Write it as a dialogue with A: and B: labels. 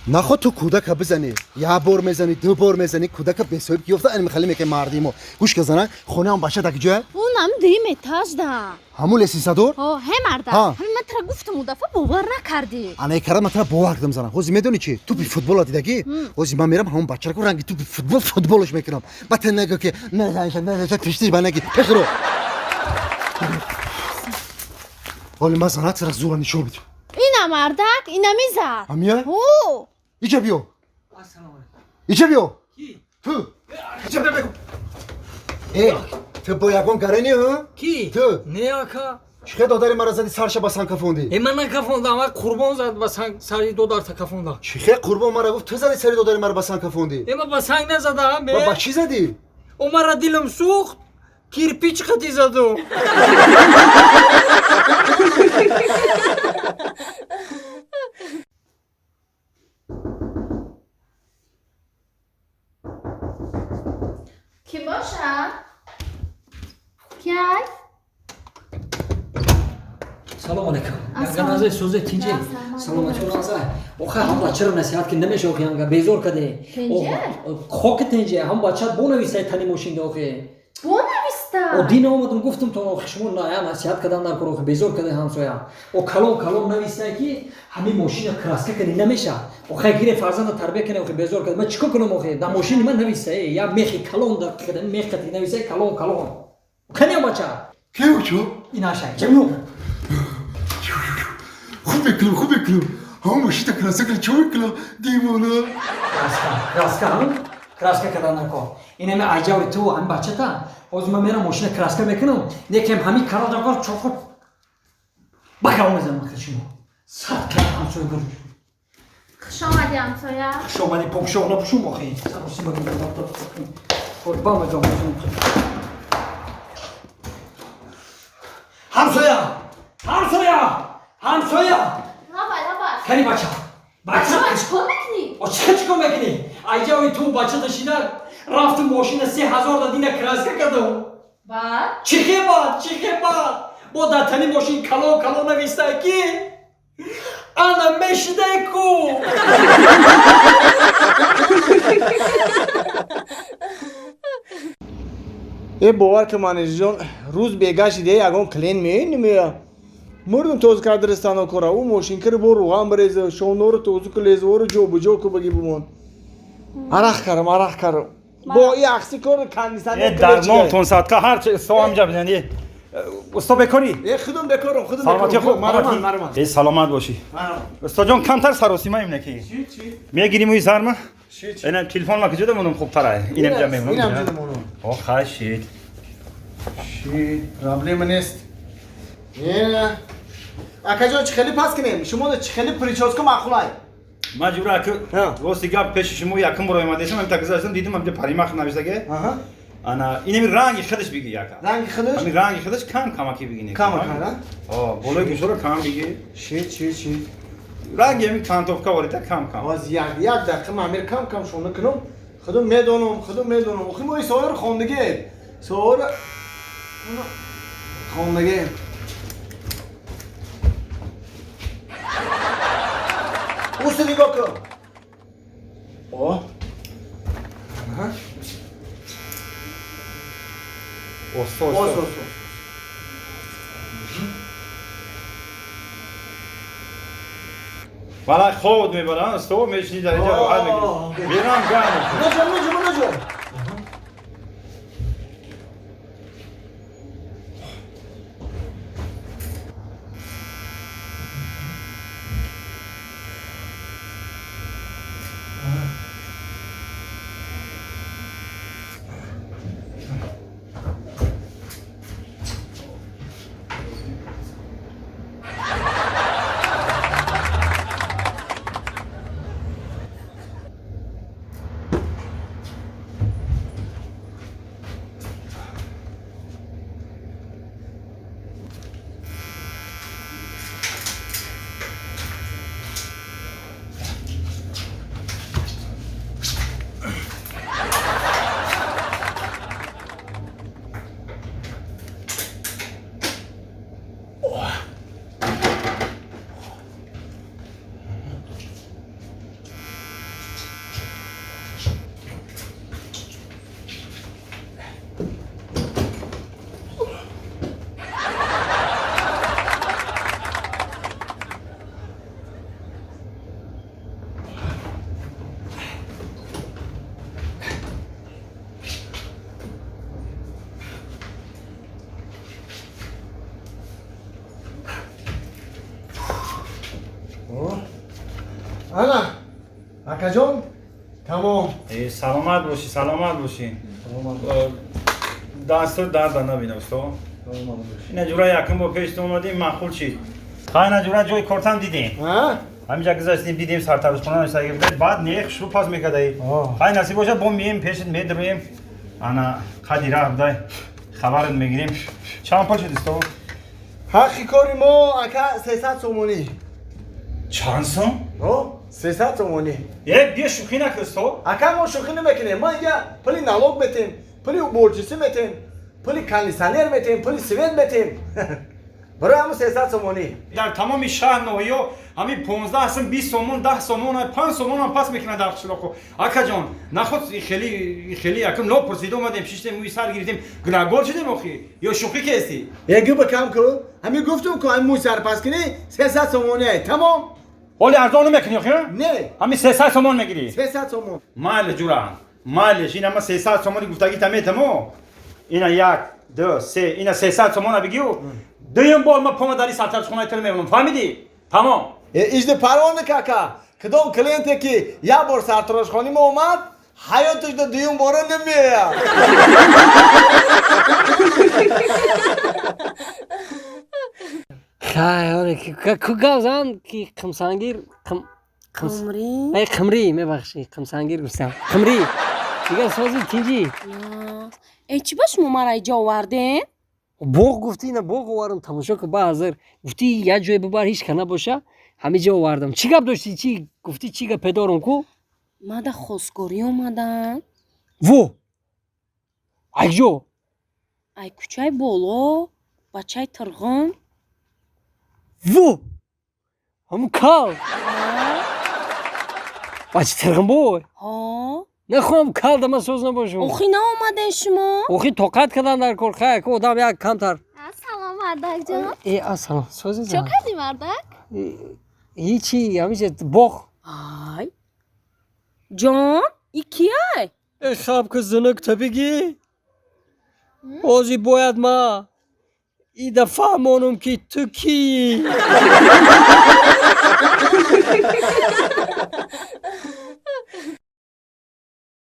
A: Наход ту кӯдака бизанӣ, як бор мезанӣ, ду бор мезанӣ, кӯдака бесоҳиб ёфта, ани михали мекунӣ марди мо. Гӯш ка зана, хонаам бача дар куҷоя?
B: Унам дуюм этажда.
A: Ҳамун лесисадор?
B: Ҳо, ҳе марда. Ҳамин ман тара гуфтам, у дафъа бовар накардӣ.
A: Ана кара ман тара бовар кардам зана. Ҳозир медонӣ чи? Тӯпи футбола дидагӣ? Ҳозир ман мерам ҳамун бачаро ку ранги тӯпи футбол футболш мекунам. Ба тан нагӯ ки на пештиш ба наги. Пехро. Ҳоли ман зана тара зура нишон бидам.
B: Ина мардак, ина мизад.
A: Ҳамия?
B: Ҳо.
A: Иҷа биё. Иҷа биё. Ту. Иҷа биё бегу. Э, ту бо ягон гарани, ҳа?
C: Ки?
A: Ту.
C: Не, ака.
A: Чӣ хел додари мара зади сарша ба санг кафондӣ?
C: Э, ман накафондам, а Қурбон зад ба санг сари додарта кафонда.
A: Чӣ хел Қурбон мара гуфт, ту зади сари додари мара ба санг кафондӣ?
C: Э, ман ба санг назадам, э.
A: Ба чӣ задӣ?
C: О, мара дилам сӯхт, кирпич қати задум.
B: Ки боша? Кияй?
C: Салом алейкум. Янганазе сӯзе тинҷе. Саломатӣ роза. Охе ҳам бачаро насиҳат ки намеша охе янга безор каде.
B: Тинҷе?
C: Хоки тинҷе ҳам бача бонавистай тани мошинда охе.
B: Бонависта?
C: О дин омадам гуфтам то охе шумо ная насиҳат кадан дар кор охе безор каде ҳамсоя. О калон калон навистай ки ҳамин мошина краска кани намеша. Охе гире фарзанда тарбия кане охе безор каде. Ман чикор кунам охе? Дар мошини ман навистай. Я мехи калон дар каде мех кати навистай калон калон. Кани бача?
A: Ки учо?
C: Инаша. Ҷамил.
A: Хуб мекунам, хуб мекунам. Ҳамон мошина краска кунам, чӣ мекунам? Девона.
C: Краска, краска, краска кардан накор. Инаме аҷаври ту ҳами бачата. Ҳозир ман мерам мошина краска мекунам. Некем ҳами карадакор чоқо бакал мезанам ахир шумо. Сад кар ҳамсоя гур.
B: Хуш омадӣ ҳамсоя.
C: Хуш омадӣ покшоқ напушум охи. Сароси ба худ ба мезанам. Ҳамсоя! Ҳамсоя! Ҳамсоя!
B: Лабай, лабай.
C: Кани бача. Бача
B: чикор мекунӣ?
C: О чика чикор мекунӣ? Айҷави ту бачата шида рафту мошина 3000 дадина краска кардам.
B: Баъд?
C: Чихе баъд, чихе баъд. Бо дар тани мошин калон калон навистай ки ана мешидай ку.
D: Э, бовар ки манежҷон, рӯз бегашти де ягон клиент меои намеоя. Мурдум тоз кардаристано кора, ӯ мошинкаро бо рӯған биреза, шоноро тозу ку, лезворо ҷобуҷо ку баги бимон. Арақ карам, арақ карам. Бо и акси кор кондиционер.
E: Дармонтон садка ҳар чи усто ҳамҷа бизани. Усто бекорӣ?
D: Э, худум бекорам, худум.
E: Саломатӣ хуб,
D: марҳамат, марҳамат.
E: Э, саломат бошӣ. Устоҷон, камтар саросима имна ки. Мегирим уи зарма? Инам телефон ма куҷода монум хубтара? Инам ҷа мемонум.
D: Инам ҷода монум.
E: О, хай шид.
D: Шид, проблема нест. Не. Акаҷон, чӣ хеле пас кунем? Шумо чӣ хеле прическа маъқулай?
E: Ман ҷура ака, рости гап пеши шумо якум бор омадесам, ҳам такзастам, дидам ҳамҷа паримах нависаге. Ана, инами ранги худаш биги яка.
D: Ранги худаш?
E: Ҳами ранги худаш кам камаки бигини.
D: Кам кам, а?
E: О, болои гӯшоро кам биги.
D: Шид, шид, шид.
E: Ранги ҳами кантовка ворита кам кам.
D: Аз як як дақиқа ман амир кам кам шона кунам. Худум медонам, худум медонам. Охи мо исоро хондагӣ. Соро хондагӣ. Уста нигоҳ кун. О.
E: Оста, оста.
D: Оста, оста.
E: Вала хобот мебарам, усто мешини дар инҷа роҳат мекунӣ. Мерам гарм.
D: Наҷон, наҷон, наҷон. Ана акаҷон, тамом.
E: Саломат бошӣ, саломат бошӣ. Дасту дарда набина, усто. Ина ҷура якум бо пеш омадем, маъқул чиз. Хай, ина ҷура ҷои кортам дидем. Ҳаминҷа гузаштем, дидем сартарошхона нависта, баъд не хушрӯ пас мекардаи. Хай, насиб бошад, бо мием пешат медроем. Ана қади раҳ будай хабарат мегирем. Чанд пул шуд, усто?
D: Ҳаққи кори мо, ака, 300 сомонӣ.
E: Чанд сом?
D: 300 сомонӣ.
E: Е, бия, шӯхӣ накун, усто.
D: Ака, мо шӯхӣ намекунем. Ма инҷа пули налог метем, пули уборщица метем, пули кондитсионер метем, пули свет метем. Барои ҳамун 300 сомонӣ.
E: Дар тамоми шаҳр ноҳиё ҳамин 15 сум, 20 сомон, 10 сомон, 5 сомонам пас мекунад дар қишлоқо. Акаҷон, наход хеле хеле якум нопурсида омадем, шиштем, мӯи сар гирифтем, гунаҳгор шудем охи. Ё шӯхӣ кестӣ?
D: Е, гӯба кам ку. Ҳамин гуфтум ку, ҳамин мӯи сар пас кунӣ, 300 сомонӣ, тамом.
E: Ҳоли арзон намекунӣ охи?
D: Не.
E: Ҳамин 300 сомон мегирӣ?
D: 300 сомон.
E: Майли, ҷура, майлиш, ина ма 300 сомони гуфтагита метамо. Ина як, ду, се, ина 300 сомона бигию. Дуюм бор ма пома дари сартарошхонаи туро мемонам, фаҳмидӣ? Тамом.
D: Ижди парвона кака, кадом клиенте ки як бор сартарошхони мо омад, ҳаёташда дуюм бора намеояд.
C: Хай, оре, ку гап зан ки қимсангир
F: Қумрӣ?
C: Ай, қимрӣ, мебахшӣ, қимсангир гуфтам. Қимрӣ. Дигар сози, тинҷӣ?
F: Э, чӣ ба шумо мара иҷо овардем?
C: Боғ гуфтӣ, ина боғ овардам, тамошо кун. Ба ҳазир гуфтӣ як ҷое бибар, ҳеч ка набоша, ҳамин ҷо овардам. Чӣ гап доштӣ, чӣ гуфтӣ, чӣ гап педорум ку?
F: Мада хостгорӣ омадам.
C: Во, айҷо?
F: Ай кӯчаи боло, бачаи Тирғун.
C: Во, ҳамун кал бачи Тирғунбой?
F: Ҳо.
C: Нахоҳам кал дама соз набошум.
F: Охи наомадем шумо?
C: Охи тоқат кардан дар кор, хай ку одам як камтар.
B: Салом, мардакҷон.
C: Э, ассалом, сози?
B: Чо кардӣ, мардак?
C: Ҳичи, ҳамиҷа боғ.
F: Ай ҷон, и кияй?
C: Э, хаб ку, зунук та бигӣ. Ҳозир бояд ма ида фаҳмонум, ки ту кии.